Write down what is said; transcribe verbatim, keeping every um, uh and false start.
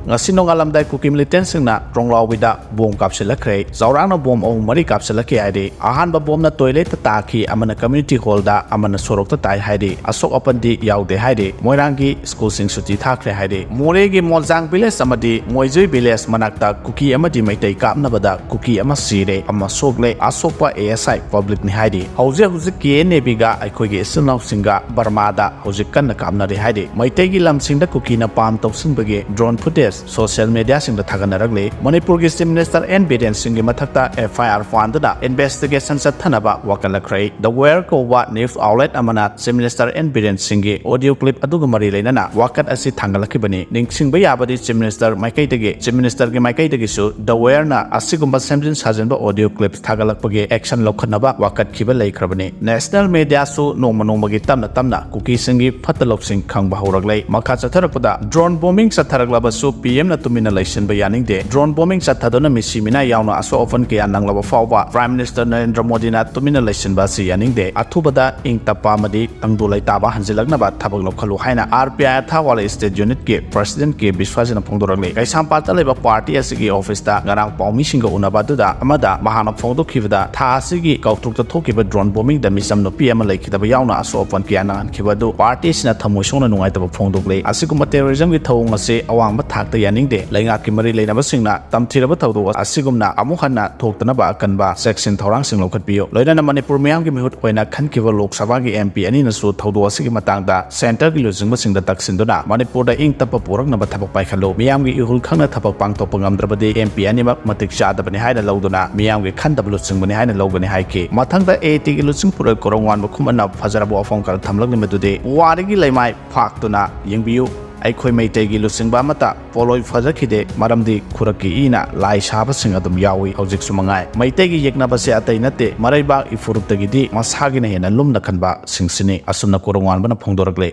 ꯉꯁꯤ ꯅꯣꯡꯉꯥꯜꯂꯝꯗꯥꯏ ꯀꯨꯀꯤ ꯃꯤꯂꯤꯇꯦꯟꯁꯤꯡꯅ ꯇ꯭ꯔꯣꯡꯂꯥꯎꯕꯤꯗ ꯕꯣꯝ ꯀꯥꯞꯁꯤꯜꯂꯛꯈ꯭ꯔꯦ꯫ ꯆꯥꯎꯔꯥꯛꯅ ꯕꯣꯝ ꯑꯍꯨꯝ ꯃꯔꯤ ꯀꯥꯞꯁꯤꯜꯂꯛꯈꯤ ꯍꯥꯏꯔꯤ꯫ ꯑꯍꯥꯟꯕ ꯕꯣꯝꯅ ꯇꯣꯏꯂꯦꯠꯇ ꯇꯥꯈꯤ, ꯑꯃꯅ ꯀꯝꯃ꯭ꯌꯨꯅꯤꯇꯤ ꯍꯣꯜꯗ, ꯑꯃꯅ ꯁꯣꯔꯣꯛꯇ ꯇꯥꯏ ꯍꯥꯏꯔꯤ꯫ ꯑꯁꯣꯛ ꯑꯄꯟꯗꯤ ꯌꯥꯎꯗꯦ ꯍꯥꯏꯔꯤ꯫ ꯃꯣꯏꯔꯥꯡꯒꯤ ꯁ꯭ꯀꯨꯜꯁꯤꯡ ꯁꯨꯇꯤ ꯊꯥꯈ꯭ꯔꯦ ꯍꯥꯏꯔꯤ꯫ ꯃꯣꯔꯦꯒꯤ ꯃꯣꯜꯖꯥꯡ ꯚꯤꯂꯦꯖ ꯑꯃꯗꯤ ꯃꯣꯏꯖꯨꯏ ꯚꯤꯂꯦꯖ ꯃꯅꯥꯛꯇ ꯀꯨꯀꯤ ꯑꯃꯗꯤ ꯃꯩꯇꯩ ꯀꯥꯞꯅꯕꯗ ꯀꯨꯀꯤ ꯑꯃ ꯁꯤꯔꯦ, ꯑꯃ ꯁꯣꯛꯂꯦ꯫ ꯑꯁꯣꯛꯄ ASI ꯄꯕ꯭ꯂꯤꯛꯅꯤ ꯍꯥꯏꯔꯤ꯫ ꯍꯧꯖꯤꯛ ꯍꯧꯖꯤꯛ KNA-ꯕꯤꯒ ꯑꯩꯈꯣꯏꯒꯤ ꯏꯆꯤꯜ ꯏꯅꯥꯎꯁꯤꯡꯒ ꯕꯔꯃꯥꯗ ꯍꯧꯖꯤꯛ ꯀꯟꯅ ꯀꯥꯞꯅꯔꯤ ꯍꯥꯏꯔꯤ꯫ ꯃꯩꯇꯩꯒꯤ ꯂꯝꯁꯤꯡꯗ ꯀꯨꯀꯤꯅ ꯄꯥꯝ ꯇꯧꯁꯤꯟꯕꯒꯤ ꯗ꯭ꯔꯣꯟ ꯐꯨꯇꯦꯖ ꯁꯣꯁꯤꯌꯦꯜ ꯃꯦꯗꯤꯌꯥꯁꯤꯡꯗ ꯊꯥꯒꯠꯅꯔꯛꯂꯤ꯫ ꯃꯅꯤꯄꯨꯔꯒꯤ ꯆꯤꯐ ꯃꯤꯅꯤꯁꯇꯔ ꯑꯦꯟ ꯕꯤꯔꯦꯟ ꯁꯤꯡꯒꯤ ꯃꯊꯛꯇ FIR ꯄꯥꯟꯗꯨꯅ ꯏꯟꯚꯦꯁꯇꯤꯒꯦꯁꯟ ꯆꯠꯊꯅꯕ ꯋꯥꯀꯠꯂꯛꯈ꯭ꯔꯦ꯫ The Wire ꯀꯧꯕ ꯅ꯭ꯌꯨꯁ ꯑꯥꯎꯠꯂꯦꯠ ꯑꯃꯅ ꯆꯤꯐ ꯃꯤꯅꯤꯁꯇꯔ ꯑꯦꯟ ꯕꯤꯔꯦꯟ ꯁꯤꯡꯒꯤ ꯑꯣꯗꯤꯑꯣ ꯀ꯭ꯂꯤꯞ ꯑꯗꯨꯒ ꯃꯔꯤ ꯂꯩꯅꯅ ꯋꯥꯀꯠ ꯑꯁꯤ ꯊꯥꯡꯒꯠꯂꯛꯈꯤꯕꯅꯤ꯫ ꯅꯤꯡꯁꯤꯡꯕ ꯌꯥꯕꯗꯤ, ꯆꯤꯐ ꯃꯤꯅꯤꯁꯇꯔ ꯃꯥꯏꯀꯩꯗꯒꯤ, ꯆꯤꯐ ꯃꯤꯅꯤꯁꯇꯔꯒꯤ ꯃꯥꯏꯀꯩꯗꯒꯤꯁꯨ The Wire-ꯅ ꯑꯁꯤꯒꯨꯝꯕ ꯁꯦꯝꯖꯤꯟ ꯁꯥꯖꯤꯟꯕ ꯑꯣꯗꯤꯑꯣ ꯀ꯭ꯂꯤꯞ ꯊꯥꯒꯠꯂꯛꯄꯒꯤ ꯑꯦꯛꯁꯟ ꯂꯧꯈꯠꯅꯕ ꯋꯥꯀꯠꯈꯤꯕ ꯂꯩꯈ꯭ꯔꯕꯅꯤ꯫ ꯅꯦꯁꯅꯦꯜ ꯃꯦꯗꯤꯌꯥꯁꯨ ꯅꯣꯡꯃ ꯅꯣꯡꯃꯒꯤ ꯇꯞꯅ ꯇꯞꯅ ꯀꯨꯀꯤꯁꯤꯡꯒꯤ ꯐꯠꯇ ꯂꯧꯁꯤꯡ ꯈꯪꯕ ꯍꯧꯔꯛꯂꯦ꯫ ꯃꯈꯥ ꯆꯠꯊꯔꯛꯄꯗ, ꯗ꯭ꯔꯣꯟ ꯕꯣꯝꯕꯤꯡ ꯆꯠꯊꯔꯛꯂꯕꯁꯨ PM-ꯅ ꯇꯨꯃꯤꯟꯅ ꯂꯩꯁꯤꯟꯕ ꯌꯥꯅꯤꯡꯗꯦ꯫ ꯗ꯭ꯔꯣꯟ ꯕꯣꯝꯕꯤꯡ ꯆꯠꯊꯗꯨꯅ ꯃꯤꯁꯤ ꯃꯤꯅꯥꯏ ꯌꯥꯎꯅ ꯑꯁꯣꯛ ꯑꯄꯟ ꯀꯌꯥ ꯅꯪꯂꯕ ꯐꯥꯎꯕ ꯄ꯭ꯔꯥꯏꯝ ꯃꯤꯅꯤꯁꯇꯔ ꯅꯔꯦꯟꯗ꯭ꯔ ꯃꯣꯗꯤꯅ ꯇꯨꯃꯤꯟꯅ ꯂꯩꯁꯤꯟꯕ ꯑꯁꯤ ꯌꯥꯅꯤꯡꯗꯦ꯫ ꯑꯊꯨꯕꯗ ꯏꯪ ꯇꯞꯄ ꯑꯃꯗꯤ ꯇꯪꯗꯨ ꯂꯩꯇꯥꯕ ꯍꯟꯖꯤꯜꯂꯛꯅꯕ ꯊꯕꯛ ꯂꯧꯈꯠꯂꯨ ꯍꯥꯏꯅ RPI ꯑꯊꯥꯋꯥꯂꯥ ꯁ꯭ꯇꯦꯠ ꯌꯨꯅꯤꯠꯀꯤ ꯄ꯭ꯔꯁꯤꯗꯦꯟꯠ ꯀꯦ ꯕꯤꯁ꯭ꯋꯥꯖꯤꯠꯅ ꯐꯣꯡꯗꯣꯔꯛꯂꯤ꯫ ꯀꯩꯁꯥꯝꯄꯥꯠꯇ ꯂꯩꯕ ꯄꯥꯔꯇꯤ ꯑꯁꯤꯒꯤ ꯑꯣꯐꯤꯁꯇ ꯉꯔꯥꯡ ꯄꯥꯎꯃꯤꯁꯤꯡꯒ ꯎꯅꯕ ꯑꯗꯨꯗ ꯑꯃꯗ ꯃꯍꯥꯛꯅ ꯐꯣꯡꯗꯣꯛꯈꯤꯕꯗ, ꯊꯥ ꯑꯁꯤꯒꯤ ꯀꯥꯡꯇꯔꯨꯛꯇ ꯊꯣꯛꯈꯤꯕ ꯗ꯭ꯔꯣꯟ ꯕꯣꯝꯕꯤꯡꯗ ꯃꯤꯆꯝ ꯅꯨꯄꯤ ꯑꯃ ꯂꯩꯈꯤꯗꯕ ꯌꯥꯎꯅ ꯑꯁꯣꯛ ꯑꯄꯟ ꯀꯌꯥ ꯅꯪꯍꯟꯈꯤꯕ ꯑꯗꯨ ꯄꯥꯔꯇꯤ ꯑꯁꯤꯅ ꯊꯃꯣꯏ ꯁꯣꯛꯅ ꯅꯨꯡꯉꯥꯏꯇꯕ ꯐꯣꯡꯗꯣꯛꯂꯤ꯫ ꯑꯁꯤꯒꯨꯝꯕ ꯇꯦꯔꯣꯔꯤꯖꯝꯒꯤ ꯊꯧꯑꯣꯡ ꯑꯁꯤ ꯑꯋꯥꯡꯕ ꯊꯥꯛꯇ ꯌꯥꯅꯤꯡꯗꯦ꯫ ꯂꯩꯉꯥꯛꯀꯤ ꯃꯔꯤ ꯂꯩꯅꯕꯁꯤꯡꯅ ꯇꯝꯊꯤꯔꯕ ꯊꯧꯗꯣꯛ ꯑꯁꯤꯒꯨꯝꯅ ꯑꯃꯨꯛ ꯍꯟꯅ ꯊꯣꯛꯇꯅꯕ ꯑꯀꯟꯕ ꯆꯦꯛꯁꯤꯟ ꯊꯧꯔꯥꯡꯁꯤꯡ ꯂꯧꯈꯠꯄꯤꯌꯨ꯫ ꯂꯣꯏꯅꯅ ꯃꯅꯤꯄꯨꯔ ꯃꯤꯌꯥꯝꯒꯤ ꯃꯤꯍꯨꯠ ꯑꯣꯏꯅ ꯈꯟꯈꯤꯕ ꯂꯣꯛ ꯁꯚꯥꯒꯤ MP ꯑꯅꯤꯅꯁꯨ ꯊꯧꯗꯣꯛ ꯑꯁꯤꯒꯤ ꯃꯇꯥꯡꯗ ꯁꯦꯟꯇꯔꯒꯤ ꯂꯨꯆꯤꯡꯕꯁꯤꯡꯗ ꯇꯛꯁꯤꯟꯗꯨꯅ ꯃꯅꯤꯄꯨꯔꯗ ꯏꯪ ꯇꯞꯄ ꯄꯨꯔꯛꯅꯕ ꯊꯕꯛ ꯄꯥꯏꯈꯠꯂꯨ꯫ ꯃꯤꯌꯥꯝꯒꯤ ꯏꯍꯨꯜ ꯈꯪꯅ ꯊꯕꯛ ꯄꯥꯡꯊꯣꯛꯄ ꯉꯝꯗ꯭ꯔꯕꯗꯤ MP ꯑꯅꯤꯃꯛ ꯃꯇꯤꯛ ꯆꯥꯗꯕꯅꯤ ꯍꯥꯏꯅ ꯂꯧꯗꯨꯅ ꯃꯤꯌꯥꯝꯒꯤ ꯈꯟꯗꯕ ꯂꯨꯆꯤꯡꯕꯅꯤ ꯍꯥꯏꯅ ꯂꯧꯒꯅꯤ ꯍꯥꯏꯈꯤ꯫ ꯃꯊꯪꯗ AATꯒꯤ ꯂꯨꯆꯤꯡ ꯄꯨꯔꯦꯜ ꯀꯣꯔꯧꯉꯥꯟꯕ ꯈꯨꯃꯟꯅ ꯐꯖꯔꯕ ꯋꯥꯐꯝ ꯈꯔ ꯊꯝꯂꯛꯂꯤ, ꯃꯗꯨꯗꯤ ꯄꯨꯋꯥꯔꯤꯒꯤ ꯂꯩꯃꯥꯏ ꯐꯥꯛꯇꯨꯅ ꯌꯦꯡꯕꯤꯌꯨ꯫ ꯑꯩꯈꯣꯏ ꯃꯩꯇꯩꯒꯤ ꯂꯨꯆꯤꯡꯕ ꯑꯃꯠꯇ ꯄꯣꯠꯂꯣꯏ ꯐꯖꯈꯤꯗꯦ, ꯃꯔꯝꯗꯤ ꯈꯨꯔꯛꯀꯤ ꯏꯅ ꯂꯥꯏ ꯁꯥꯕꯁꯤꯡ ꯑꯗꯨꯝ ꯌꯥꯎꯏ, ꯍꯧꯖꯤꯛꯁꯨ ꯃꯉꯥꯏ꯫ ꯃꯩꯇꯩꯒꯤ ꯌꯦꯛꯅꯕꯁꯦ ꯑꯇꯩ ꯅꯠꯇꯦ, ꯃꯔꯩꯕꯥꯛ ꯏꯐꯨꯔꯨꯞꯇꯒꯤꯗꯤ ꯃꯁꯥꯒꯤꯅ ꯍꯦꯟꯅ ꯂꯨꯝꯅ ꯈꯟꯕꯁꯤꯡꯁꯤꯅꯤ꯫ ꯑꯁꯨꯝꯅ ꯀꯣꯔꯧꯉꯥꯟꯕꯅ ꯐꯣꯡꯗꯣꯔꯛꯂꯦ꯫